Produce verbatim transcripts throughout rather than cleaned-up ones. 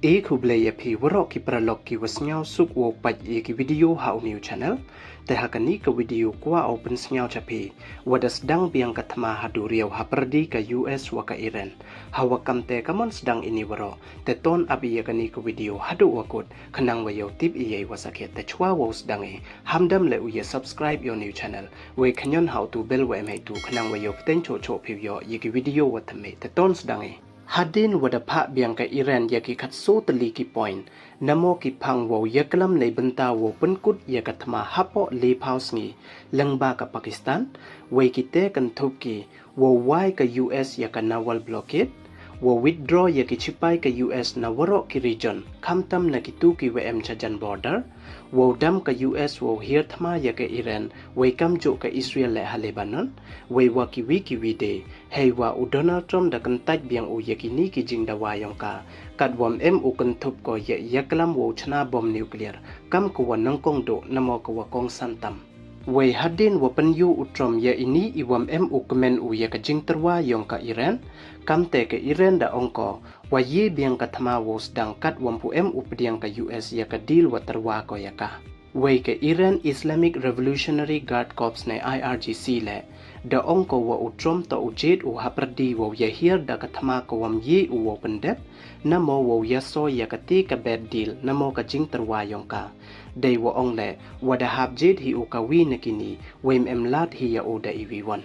E khublei ya phi waroh ki paralok ki wa sngewsuk wow pait ya ki video ha u new channel. Te ha kani ka video kwah o pynsngew cha phi, wa da sdang biang ka thma ha duriaw ha pyrdi ka U S wa ka Iran. Ha wa kam te ka mon sdang ini waroh, te ton ap ya kani ka video haduh wa kut, khnang wa yow tip ya i wa sakhiat. Te chwa wow sdang i, hamdam le u ya subscribe yow new channel, wei khñion ha u tu bell wa em hei tu, khnang wa yow pteng choh choh phi yow ya ki video wa thymme. Te ton sdang i. Hadien wa da phah biang ka Iran ya ki khatsaw tylli ki point, namo ki phang wow yaklam nei bynta wow pynkut ya ka thma hapoh le phaw sngi lyngba ka Pakistan, wei ki te kynthup ki wow wai ka U S ya ka naval blockade, wow withdraw ya ki chipai ka U S na waroh ki region, khamtam na ki tu ki wa em chajan border, wow dam ka U S wow hiar thma ya ka Iran, wei kamjooh ka Israel le ha Lebanon, wei wa ki wi ki wi de. Hei wa u Donald Trump da kyntait biang u ya kini ki jingdawa yong ka, kat wam em u kynthup ko ya yaklam wow chna bom nuclear, kam ka wa nyngkong duh namo ka wa kongsan tam. Wei hadien wa pynyoo u Trump ya ini i wam em u kmen u ya ka jingtyrwa yong ka Iran, kam te ka Iran da ong ko, wa ye biang ka thma wow sdang kat wam pu em u pdiang ka U S ya ka deal wa tyrwa ko ya ka. Wei ka Iran Islamic Revolutionary Guard Corps ne I R G C le, da ong ko wa u Trump toh u jied u ha pyrdi wow ya hiar da ka thma ka wam ye u wow pyndep, namo wow ya soi ya ka te ka bad deal namo ka jingtyrwa yong ka. Dei wa ong le, wa da hap jied hi u ka wi na kini, wei em lad hi ya u da i wi won.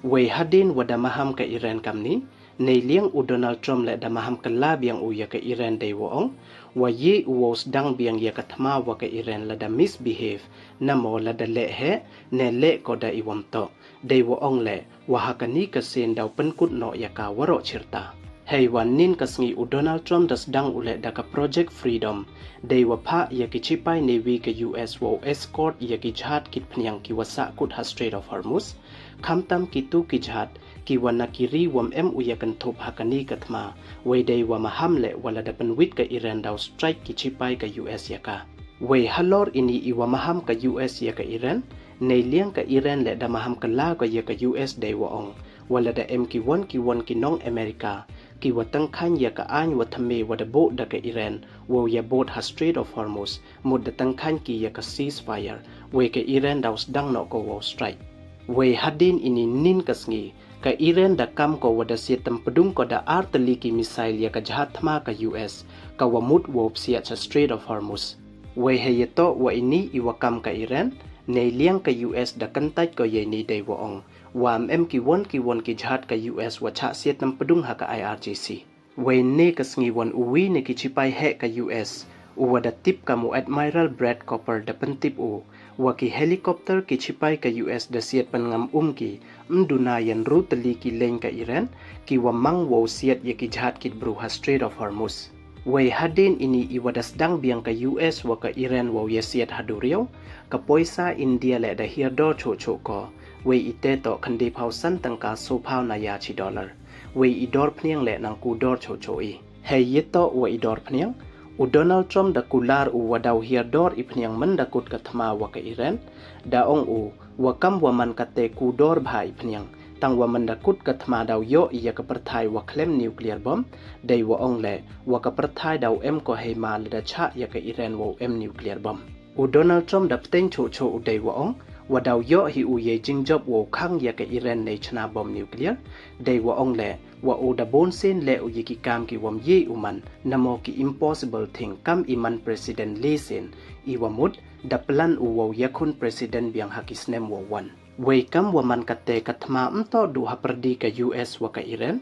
Wei hadien wa da maham ka Iran kamni, nei liang u Donald Trump le da maham kylla biang u ya ka Iran dei wa ong, wa ye u wow sdang biang ya ka thma wa ka Iran lada misbehave, namo lada leh heh, ne leh ko da i wam toh. Dei wa ong le, wa ha kani ka sien daw pynkut noh ya ka waroh chirta. Hei wa nin ka sngi u Donald Trump da sdang u le da ka Project Freedom, dei wa phah ya ki chipai Navy ka U S wow escort ya ki jahaj kit phniang ki wa sahkut ha Strait of Hormuz, khamtam ki tu ki jahaj ki wa na ki ri wam em u ya kynthup ha kani ka thma. Wei dei wa maham le wa lada pynwit ka Iran daw strike ki chipai ka U S ya ka. Wei halor ini i wa maham ka U S ya ka Iran, nei liang ka Iran le da maham kylla ko ya ka U S dei wa ong, wa lada em ki won ki won ki nong America ki wa tyngkhan ya ka aiñ wa thymme wa da buh da ka Iran wow ya bud ha Strait of Hormuz, mut da tyngkhan ki ya ka ceasefire, wei ka Iran daw sdang noh ko wow strike. Wei hadien ini nin ka sngi, ka Iran da kam ko wa da siat tympdung ko da ar tylli ki missile ya ka jahaj thma ka U S, ka wa mut wow psiat cha Strait of Hormuz. Wei hei ya toh wa ini i wa kam ka Iran, nei liang ka U S da kyntait ko ya ini dei wa ong, wa em ki won ki won ki jahaj ka U S wa chah siat tympdung ha ka I R G C. Wei ne ka sngi won u wi ne ki chipai heh ka U S, u wa da tip kam u Admiral Brad Cooper da pyntip u, wa ki helicopter ki chipai ka U S da siat pynngam um ki, ym duna ya ynru tylli ki leiñ ka Iran, ki wa mang wow siat ya ki jahaj kit bru ha Strait of Hormuz. Wei hadien ini i wa da sdang biang ka U S wa ka Iran wow ya siat ha duriaw, ka poisa India le da hiar dor choh choh ko, wei i te toh khyndai phaw san tyngka soo phaw na ya chi dollar. Wei i dor phniang le nang ku dor choh choh i. Hei ya toh wa i dor phniang, u Donald Trump da kular u wa daw hiar dor i phniang man da kut ka thma wa ka Iran, da ong u, wa kam wa man ka te ku dor bha i phniang, tang wa man da kut ka thma daw yoh i ya ka pyrthai wa khlem nuclear bomb, dei wa ong le, wa ka pyrthai daw em ko hei ma lada chah ya ka Iran wow em nuclear bomb. U Donald Trump da pteng choh choh u dei wa ong, wa daw yoh hi u yei jingjop wow khang ya ka Iran nei chna bom nuclear, dei wa ong le, wa u da bun sien le u ya ki kam ki wam ye u man, namo ki impossible thing kam i man president le sien, i wa mut, da plan u wow yakhun president biang ha ki snem wow wan. Wei kam wa man ka te ka thma ym toh du ha pyrdi ka U S wa ka Iran,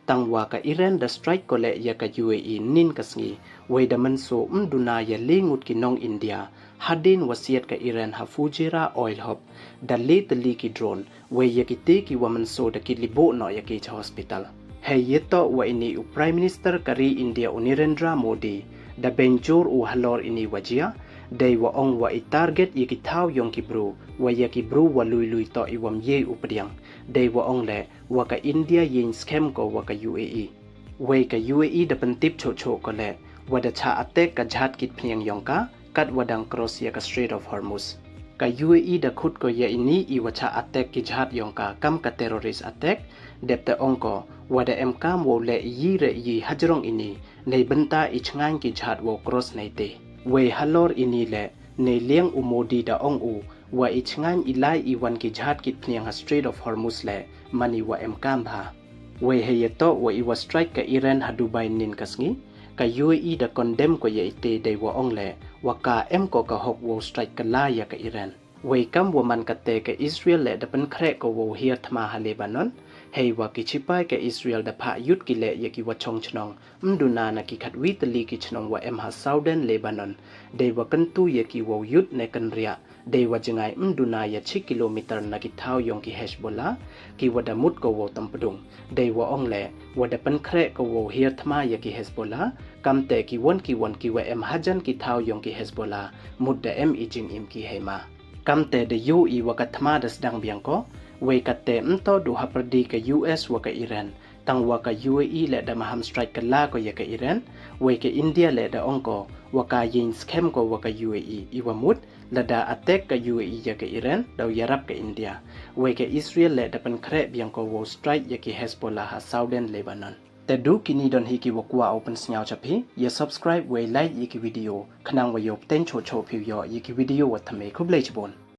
tang wa ka Iran da strike ko le ya ka U A E nin ka sngi, wei da mynsaw ym duna ya le ngut ki nong India, hadien wa siat ka Iran ha Fujairah oil hub, da le tylli ki drone, wei ya ki te ki wa mynsaw da kit liboh noh ya ki cha hospital. Hei ya toh wa ini u Prime Minister ka ri India u Narendra Modi, da beiñ jur u halor ini wa jia, dei wa ong wa i target ya ki thaw yong ki bru, wa ya ki bru wa lui lui toh i wam ye u pdiang, dei wa ong le, wa ka India yeng skhem ko wa ka U A E. Wei ka U A E da pyntip choh choh ko le, wa da chah attack ka jahaj kit phniang yong ka, kat wa dang cross ya ka Strait of Hormuz. Ka U A E da khut ko ya ini i wa chah attack ki jahaj yong ka kam ka terrorist attack, dep te ong ko, Wa da em kam wow leh iyi re iyi hajrong ini, neibynta i chngaiñ ki jhad wow cross neite. Wei halor ini leh, neiliang u Modi da ong u, wa i chngaiñ i lai i wan ki jhad ki phniang ha Strait of Hormuz leh, man i wa em kam bha. Wei heiyatoh wa i wa strike ka Iran ha Dubai nin ka sngi, ka U A E da condemn ko ya ite dei wa ong leh, wa ka em ko ka hok wow strike kylla ya ka Iran. Wei kam wa man kate ka Israel leh da pynkhreh ko wow hiar thma ha Lebanon, hei wa ki chipai ka Israel da phah yut ki leh ya ki wa chong chnong, mduna na ki khatwi tylli ki chnong wa em ha Southern Lebanon, dei wa kyntu ya ki wow yut ne kynriah, dei wa jngai mduna ya chi kilometer na ki thaw yong ki Hezbollah, ki wa da mut ko wow tampdung. Dei wa ong leh, wa da pynkhreh ko wow hiar thma ya ki Hezbollah, kamte ki won ki won ki wa em hajan ki thaw yong ki Hezbollah, mut da em i jingim ki heima. Kamte da yoo i wa ka thma da sdang biang ko, wei kate mto du hapyrdi ka U S wa ka Iran, tang wa ka U A E leh da maham strike kylla ko ya ka Iran, wei ka India leh da ong ko, wa ka yeng skhem ko wa ka U A E, i wa mut, lada attack ka U A E ya ka Iran, daw yarap ka India. Wei ka Israel leh da pynkhreh biang ko wow strike ya ki Hezbollah ha Southern Lebanon. Te du kini don hi ki wa kwah u pynsngaw cha phi, ya subscribe wei like ya ki video, khnang wa yow pteng choh choh phi u yoh ya ki video wa thymme. Khublei chibun.